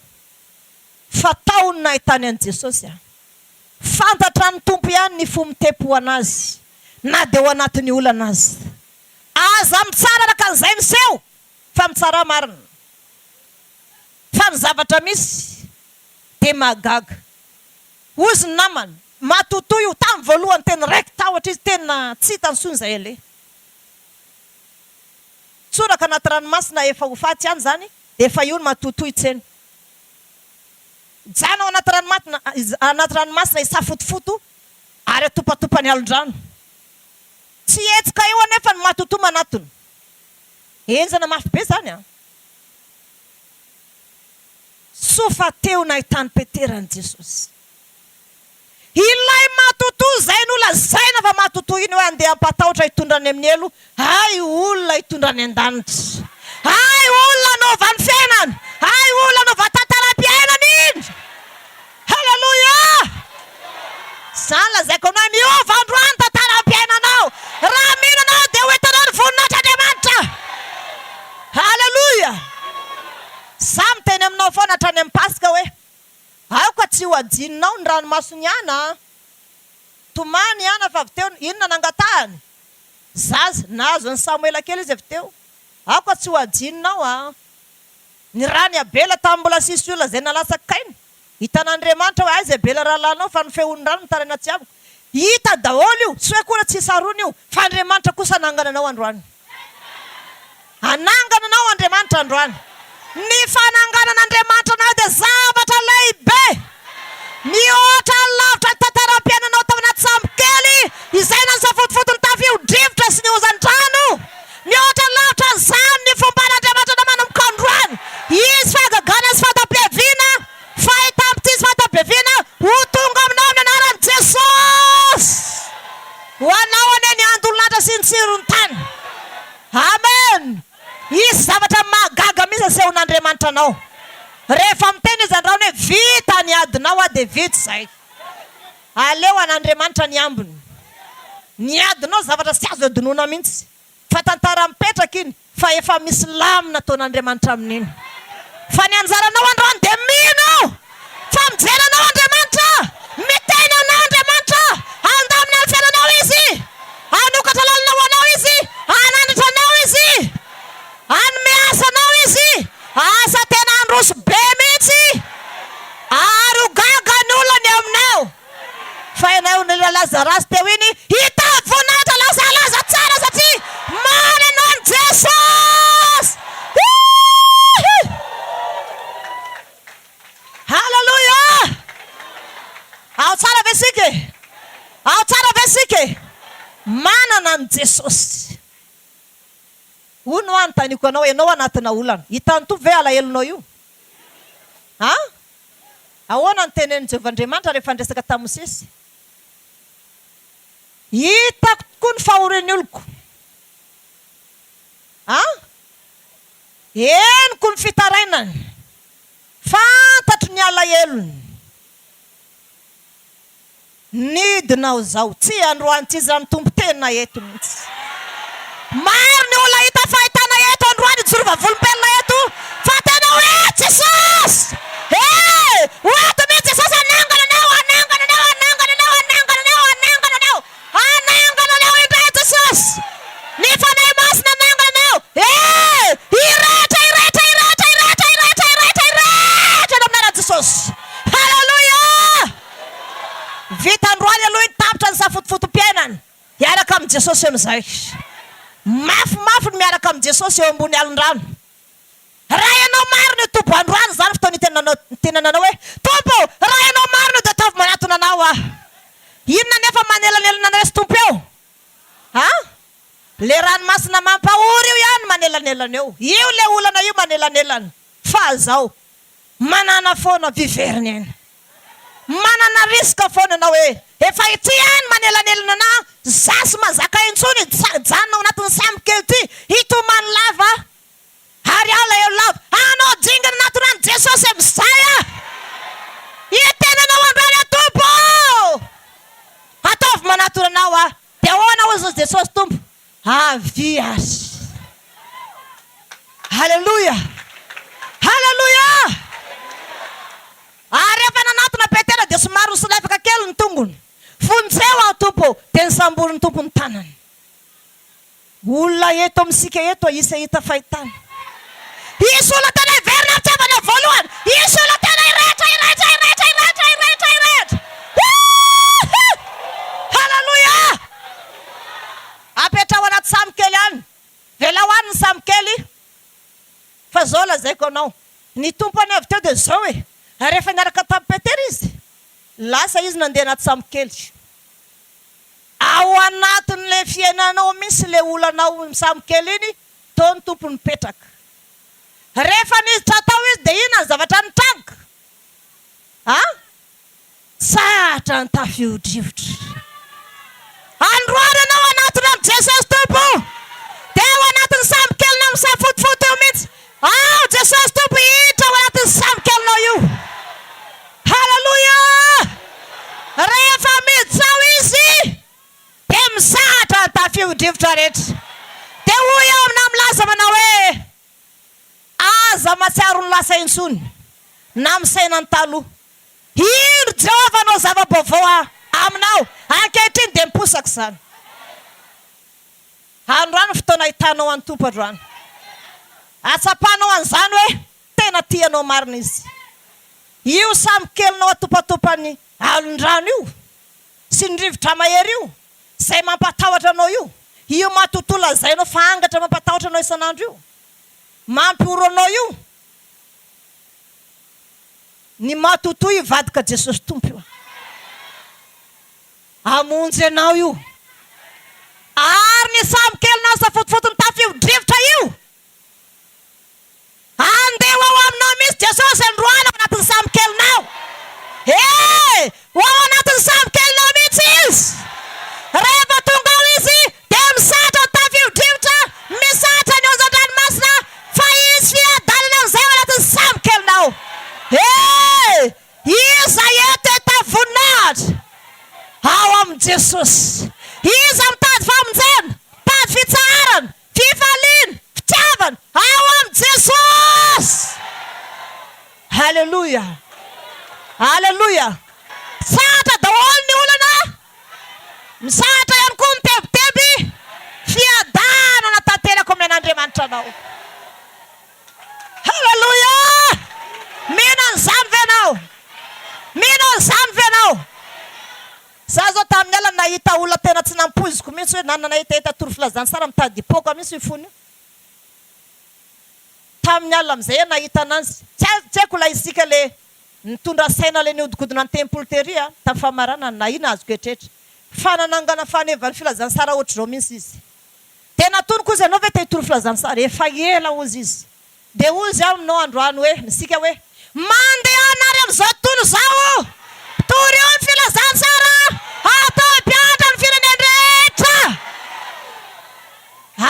Fa tao no nahitany an'i Jesosy an. Fantatra ny Tompo ihany ny fo mitepo ho an'Azy na dia ao anatin'ny olana aza. Aza mitsara araka an'izay miseho fa mitsarà marina. Fa ny zavatra misy dia mahagaga. Hozy ny namany, matotoa io, tamin'ny voalohany tena raiki-tahotra izy, tena tsy hitany intsony izay aleha. Tsoraka anaty ranomasina efa ho faty ihany izany dia efa io ny matotoa hitsena. Mijanona ao anaty ranomatina anaty ranomasina hisafotofoto ary atopatopa ny alon-drano. Tsy hihetsika eo anefa ny matotoa manatona. Henjana mafy be izany an! Soa fa teo nahitan'i Petera an'i Jesosy. Ilay matotoa izay nolazaina fa matotoa iny hoe andeha hampatahotra hitondra any amin'ny helo, hay olona hitondra any an-danitra. Hay olona hanova ny fiainany. Hay olona hanova tantaram-piainana iny. Haleloia! Izany lazaiko anao hoe miova androany tantaram-piainanao. Raha mino anao dia ho hitanao ny voninahitr'Andriamanitra. Haleloia! Za miteny aminao foana hatrany amin'ny Paska hoe Aoka tsy ho adinonao ny ranomason'i Ana a! Tomany i Ana fa avy teo inona nangatahany? Zaza, nahazo an'i Samoela kely izy avy teo. Aoka tsy ho adinonao a! Ny ran'i Abela tamin'ny mbola sisy olona izay nalatsak'i Kaina. Hitan'Andriamanitra hoe aiza i Abela rahalahinao fa ny feon'ny rano mitaraina tsy amiko. Hita daholo io, tsy hoe akory tsy sarona io, fa Andriamanitra kosa hanangana anao androany. Hanangana anao Andriamanitra androany. Ny fananganan'Andriamanitra anao dia zavatra lehibe. Mihoatra lavitra ny tantaram-piainanao tao anaty sambo kely izay nasafotofoto ny tafio-drivotra sy ny ozan-drano. Mihoatra lavitra an'izany ny fomban'Andriamanitra anao manomboka androany. Hisy fahagagana sy fahatapiaviana, fahitam-pitia sy fahatapiaviana ho tonga aminao amin'ny anaran'i Jesosy. Ho anao anie ny andolon'Atra sy ny tsiron'ny tany. Amen! Hisy zavatra mahagaga mihitsy asehon'Andriamanitra anao. Rehefa miteny izy androany hoe vita ny adinao aho dia vita izay. Aleo an'Andriamanitra ny ambiny. Ny adinao zavatra tsy azo adinoina mihitsy. Fa tantara mipetraka iny fa efa misy lamina ataon'Andriamanitra amin'iny. Fa ny anjaranao androany dia mino fa mijery anao Andriamanitra, miteny anao Andriamanitra, handamina ny fiainanao Izy, hanokatra lalana ho anao Izy, hanandratra anao Izy, hanome asa anao Izy, asa tena handroso be mihitsy ary ho gaga ny olona ny aminao. Fa ianao ilay Lazarasy teo iny hitady voninahitra lasa halaza tsara satria manana an'i Jesosy! Hihi! Haleloia! Ao tsara ve isika e? Ao tsara ve isika e? Manana an'i Jesosy. Hono hoa anontaniako anao, ianao anatina olana, hitan'ny Tompo ve alahelonao io? An? Ahoana no tenenin'i Jehovah Andriamanitra rehefa niresaka tamin'i Mosesy? Hitako tokoa ny fahorian'ny oloko. An? Henoko ny fitarainany. Fantatro ny alahelony. Nidina aho izao. Tsy androany tsy izany Tompo tena eto mihitsy. Maro ny olona hita fahitana eto androany hijoro vavolombelona eto fa tena ho eto Jesosy eh! Ho eto mihitsy Jesosy hanangana anao, hanangana anao, hanangana anao, hanangana anao, hanangana anao, hanangana anao indray Jesosy. Ny Fanahy Masina hanangana anao eh! Hirehitra, hirehitra, hirehitra, hirehitra, hirehitra, hirehitra, hirehitra ny amin'ny anaran'i Jesosy. Haleloia! Vita androany aloha iny, tapitra ny safotofotom-piainana. Hiaraka amin'i Jesosy amin'izay. Mafimafy ny miaraka amin'i Jesosy eo ambony alon-drano. Raha ianao marina io Tompo, androany izany fotoana itenenanao itenenanao hoe, Tompo ô, raha ianao marina io dia ataovy manatona anao aho. Inona anefa manelanelana anareo sy Tompo eo? A? Le ranomasina mampahory io ihany manelanelana eo. Io le olana io manelanelana. Fa zao, Manana foana viverina aina. Manana risque foana ianao hoe efa ity ihany manelanelana anah, za tsy mazaka intsony hijanona ao anatin'ny sambo kely ity, hitomany lava aho ary alahelo lava. Hanao dingana anaty rano Jesosy amin'izay aho. Hiteny anao androany aho Tompo ô! Ataovy manatona anao aho. Dia ahoana hozy Jesosy Tompo? Avia ary. Haleloia! Haleloia! Ary rehefa nanatona Petera dia somary nisolafaka kely ny tongony. Vonjeo aho Tompo ô! Dia nosamborin'ny Tompo ny tanany. Olona eto amintsika eto hisy hahita fahitana. Hisy olona tena hiverina fitiavana voalohany. Hisy olona tena hirehitra, hirehitra, hirehitra, hirehitra, hirehitra, hirehitra. Hihi! Haleloia! Apetraho anaty sambo kely any. Velao any ny sambo kely. Fa zao lazaiko anao, ny Tompo anie avy teo dia zao e, rehefa niaraka tamin'i Petera izy, lasa izy nandeha anaty sambo kely. Ao anatin'ilay fiainanao mihitsy ilay olanao sambo kely iny, tao ny Tompo nipetraka. Rehefa niditra tao izy dia inona ny zavatra nitranga? An? Tsahatra ny tafio-drivotra. Androany ianao hanatona an'i Jesosy Tompo, dia ao anatin'ny sambokelinao misafotofoto eo mihitsy. Ao Jesosy Tompo hiditra ao anatin'ny sambokelinao io. Haleloia! Rehefa miditra ao Izy, dia mitsahatra ny tafio-drivotra rehetra. Dia hoy aho aminao milaza manao hoe, Aza mahatsiaro ny lasa intsony, na misaina ny taloha. Indro Jehovah hanao zava-baovao aminao, ankehitriny dia miposaka izany. Androany ny fotoana ahitanao an'ny Tompo androany. Ahatsapanao an'izany hoe tena tia anao marina Izy. Io sambokelinao atopatopan'ny alon-drano io sy ny rivotra mahery io, izay mampatahotra anao io, io matotoa lazainao fa angatra mampatahotra anao isan'andro io, mampihoro anao io, Ny matotoa hivadika Jesosy Tompo io. Hamonjy anao io. Ary ny sambokelinao safotofoton'ny tafio-drivotra io. Andeha ho ao aminao mihitsy Jesosy androany ao anatin'ny sambokelinao. E! Ho ao anatin'ny sambokelinao mihitsy Izy. Rehefa tonga ao Izy dia misatra ny tafio-drivotra, misatra ny onjan-dranomasina, fa hisy fiadanana amin'izay ao anatin'ny sambokelinao. Jesosy. Iza mitady famonjena, mitady fitsaharana, fifaliana, fitiavana ao amin'i Jesosy. Haleloia! Haleloia! Sahatra daholo ny olana, misahatra ihany koa ny tebiteby, fiadanana tanteraka omen'Andriamanitra anao. Haleloia! Mino an'izany ve ianao? Mino an'izany ve ianao? Za zao tamin'ny alina nahita olona tena tsy nampoiziko mihitsy hoe nanana hetaheta tory filazantsara mitady hipoaka mihitsy io fony io. Tamin'ny alina amin'izay aho nahita ananjy. Tsy tsy haiko ilay isika le nitondra saina le nihodinkodina ny tempoly tery a, tamin'ny famaranana na inona azoko eritreritra. Fa nanangana fanevan'ny filazantsara ohatr'izao mihitsy izy. Dia natoniko ozy ianao ve te hitory filazantsara? Efa ela ozy izy. Dia hozy aho aminao androany hoe, isika hoe, Mandehana ary amin'izao tontolo izao, torio ny filazantsara, ataovy mpianatra ny firenen-drehetra.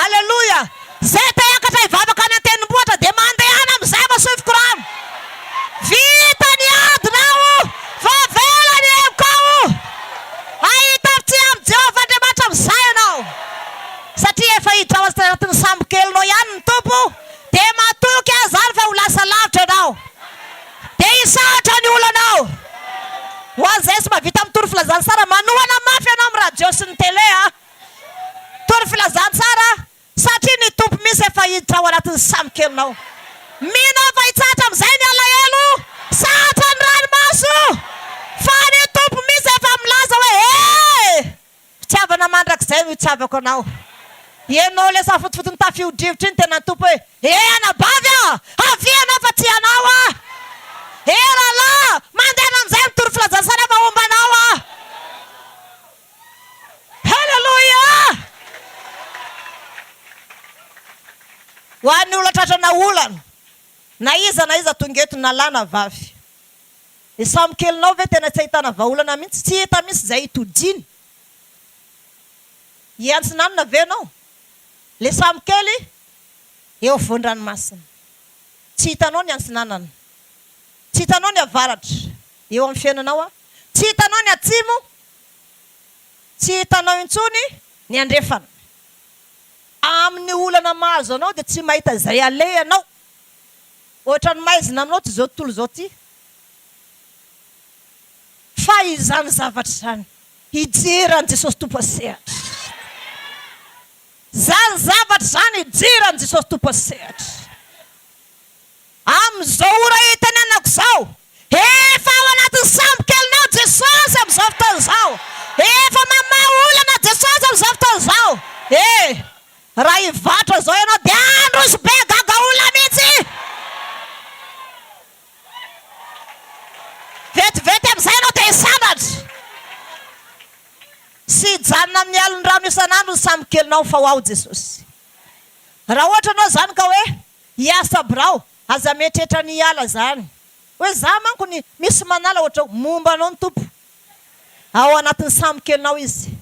Aleloia! Izay te hiakatra hivavaka any an-tendrombohitra dia mandehana amin'izay fa sofiko rano. Vita ny adinao, voavela ny helokao. Hahita fitia amin'i Jehovah Andriamanitra amin'izay ianao. Satria efa hiditra ao anatin'ny sambokelinao ihany ny Tompo, dia matoky aho izany fa ho lasa lavitra ianao. Dia hisaotra ny olanao. Ho an'izay tsy mahavita mitory filazantsara, manohana mafy ianao amin'ny radio sy ny télé a! Tory filazantsara satria ny Tompo mihitsy efa hiditra ao anatin'ny sambokelinao. Mino aho fa hitsahatra amin'izay ny alahelo, sarotra ny ranomaso, fa ny Tompo mihitsy efa milaza hoe, He! Fitiavana mandrakizay no itiavako anao. Ianao ilay safotofoton'ny tafio-drivotra iny tena Tompo hoe, He anabavy a! Avia ianao fa tia anao aho. He rahalahy, mandehana amin'izay mitory filazantsara fa homba anao aho. Haleloia! Ho an'ny olona tratrana olana, na iza na iza tonga eto, na lahy na vavy. Ny sambokelinao ve tena tsy ahitana vahaolana mihitsy? Tsy hita mihitsy izay hitodiana. Hiantsinanana ve ianao? Ilay sambokely eo afovoan-dranomasina. Tsy hitanao ny antsinanana. Tsy hitanao ny avaratra eo amin'ny fiainanao. Tsy hitanao ny atsimo. Tsy hitanao intsony ny andrefana. Amin'ny olana mahazo anao dia tsy mahita izay aleha ianao. Ohatran'ny maizina aminao ity izao tontolo izao ity. Fa izany zavatra izany, hijery an'i Jesosy Tompo asehatra. Izany zavatra izany, hijery an'i Jesosy Tompo asehatra. Amin'izao ora itenenako izao, efa ao anatin'ny sambokelinao Jesosy amin'izao fotoana izao. Efa mamaha olana Jesosy amin'izao fotoana izao. E! Raha hivarotra izao ianao dia handroso be gaga olona mihitsy. Vetivety amin'izay ianao dia hisandratra. Sy hijanona amin'ny alon-drano isan'andro ny sambokelinao fa ho ao Jesosy. Raha ohatra ianao izany ka hoe hiasa birao, aza mieritreritra ny hiala izany. Hoe za manko ny misy manala ohatrao, momba anao ny Tompo. Ao anatin'ny sambokelinao Izy.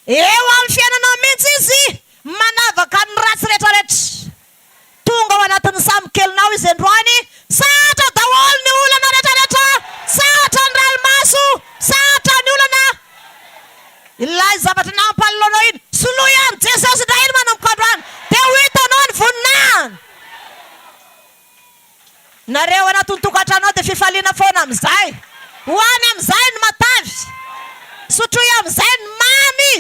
Eo amin'ny fiainanao mihitsy Izy manavaka ny ratsy rehetra rehetra. Tonga ao anatin'ny sambokelinao Izy androany, sarotra daholo ny olana rehetra rehetra, sarotra ny ranomaso, sarotra ny olana. Ilay zavatra nampalahelo anao iny, soloy amin'i Jesosy indray iny manomboka androany, dia ho hitanao ny voninahiny. Nareo anatin'ny tokantrano ao dia fifaliana foana amin'izay. Ho any amin'izay ny matavy. Sotroy amin'izay ny mamy.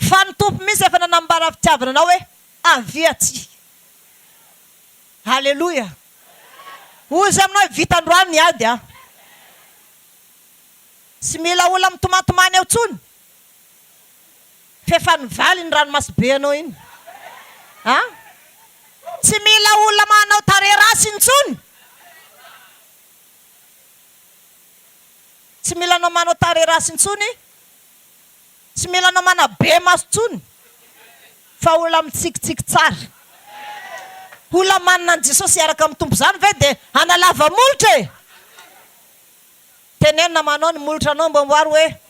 Fa ny Tompo mihitsy efa nanambara fitiavana anao hoe avia aty. Aleloia. Hoy izy aminao hoe vita androany ny ady a. Tsy mila olona mitomantomany eo intsony. F'efa nivaly iny ranomaso be anao iny a! Tsy mila olona manao tarehy ratsy intsony. Tsy mila anao manao tarehy ratsy intsony, tsy mila anao manabe maso intsony fa olona mitsikitsiky tsara. Olona manana an'i Jesosy hiaraka amin'ny Tompo izany ve dia hanalava molotra e? Teneno namanao ny molotranao mba amboary hoe.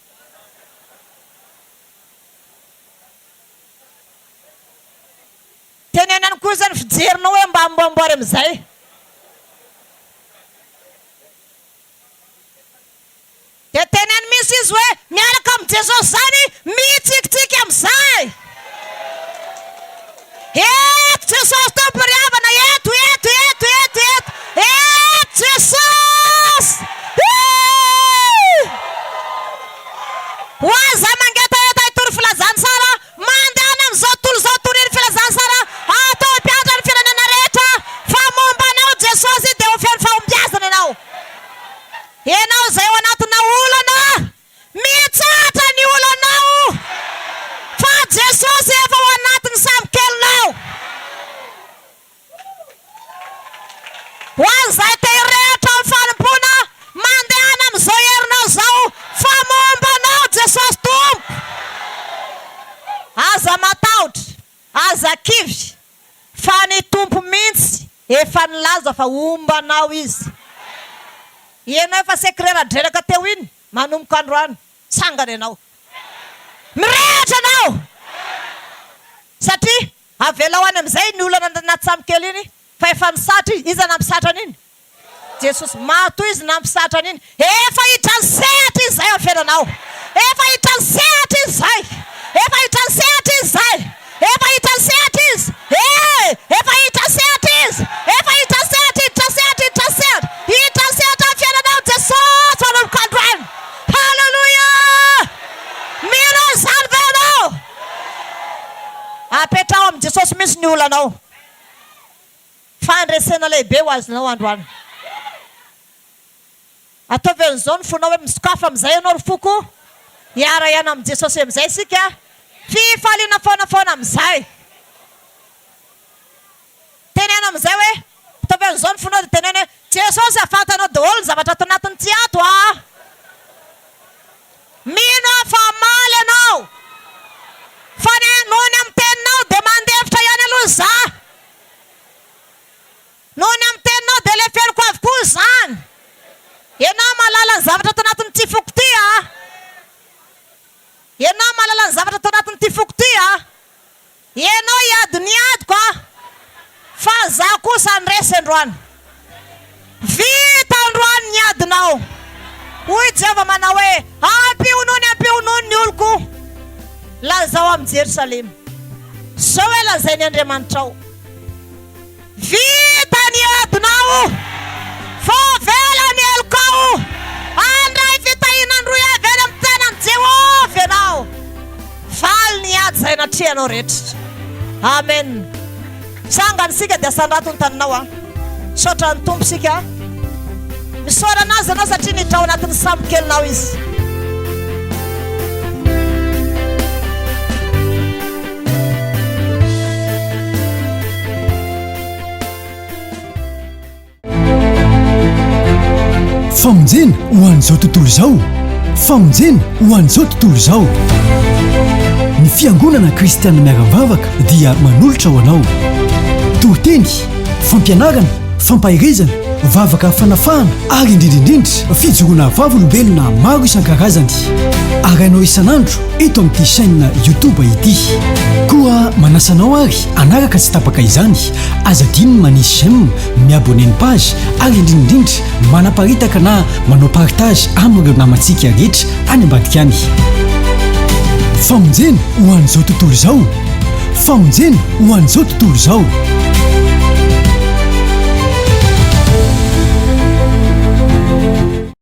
Teneno ihany koa izany fijerinao hoe mba amboamboary amin'izay. Dia teneno mihitsy. mihitsy izy hoe miaraka amin'i Jesosy izany, mitsikitsiky amin'izay. Eto Jesosy Tompo ry havana, eto, eto, eto, eto, eto, eto Jesosy! Hii! Ho an'izay mangetaheta hitory filazantsara, mandehana amin'izao tontolo izao torio ny filazantsara, ataovy mpianatra ny firenena rehetra, fa momba anao Jesosy dia ho feno fahombiazana ianao. Ianao izay ao anatina olana, mitsahatra ny olanao fa Jesosy efa ao anatin'ny sambokelinao. Ho an'izay te hirehatra amin'ny fanompoana, mandehana amin'izao herinao izao fa momba anao Jesosy Tompo. Aza matahotra, aza kivy fa ny Tompo mihitsy efa nilaza fa homba anao Izy. Ianao efa sekreradreraka teo iny, manomboka androany, tsangana ianao. Mirehatra ianao! Satria avelao any amin'izay ny olana anaty kely iny fa efa nisatra izy. Iza nampisatra an'iny? Jesosy. Matoa izy nampisatra an'iny, efa hiditra ny sehatra izy izay amin'ny fiainanao. Efa hiditra ny sehatra izy izay. Efa hiditra ny sehatra izy izay. Efa hiditra ny sehatra izy. Eh! Efa hiditra ny sehatra izy. Efa hiditra ny sehatra, hiditra ny sehatra, hiditra ny sehatra. Hiditra ny sehatra amin'ny fiainanao Jesosy manomboka androany. Haleloia! Mino an'izany ve ianao? Apetraho amin'i Jesosy mihitsy ny olanao. Fandresena lehibe ho azonao androany. Ataovy an'izao ny fonao hoe misokafa amin'izay ianao ry foko, hiara-hiaina amin'i Jesosy amin'izay isika, fifaliana foana foana amin'izay. Teneno amin'izay hoe, ataovy an'izao ny fonao dia teneno hoe, Jesosy a, fantanao daholo ny zavatra ato anatin'ity ato a. Mino aho fa hamaly ianao. Fa ny noho ny amin'ny teninao dia mandefitra ihany aloha izaho. Noho ny amin'ny teninao dia leferiko avokoa izany. Ianao mahalala ny zavatra ato anatin'ity foko ity a. Ianao mahalala ny zavatra ato anatin'ity foko ity a. Ianao hiady ny adiko a. Fa zaho kosa handresy androany. Vita androany ny adinao. Hoy Jehovah manao hoe, Ampionony, ampionony ny oloko. Lazao amin'i Jerosalema. Izao hoe lazain'ny Andriamanitrao. Vita ny adinao, voavela ny helokao, handray fitahiana androy avy any amin'ny tenan'i Jehovah ianao. Faly ny ady izay natrehanao rehetra. Amen. Tsangana isika dia asandrato ny taninao a. Misaotra ny Tompo isika. Misaorana Azy ianao satria niditra ao anatin'ny sambokelinao Izy. Famonjena ho an'izao tontolo izao. Famonjena ho an'izao tontolo izao. Ny Fiangonana Kristiana Miara-mivavaka dia manolotra ho anao toriteny, fampianarana, fampaherezana, vavaka fanafahana ary indrindra indrindra fijoroana vavolombelona maro isan-karazany. Arahinao isan'andro eto amin'ity chaîne YouTube ity. Koa manasa anao ary hanaraka tsy tapaka izany. Aza adino ny manisy j'aime, mi-abonner ny page ary indrindra indrindra manaparitaka na manao partage amin'ireo namantsika rehetra any ambadika any. Famonjena ho an'izao tontolo izao. Famonjena ho an'izao tontolo izao.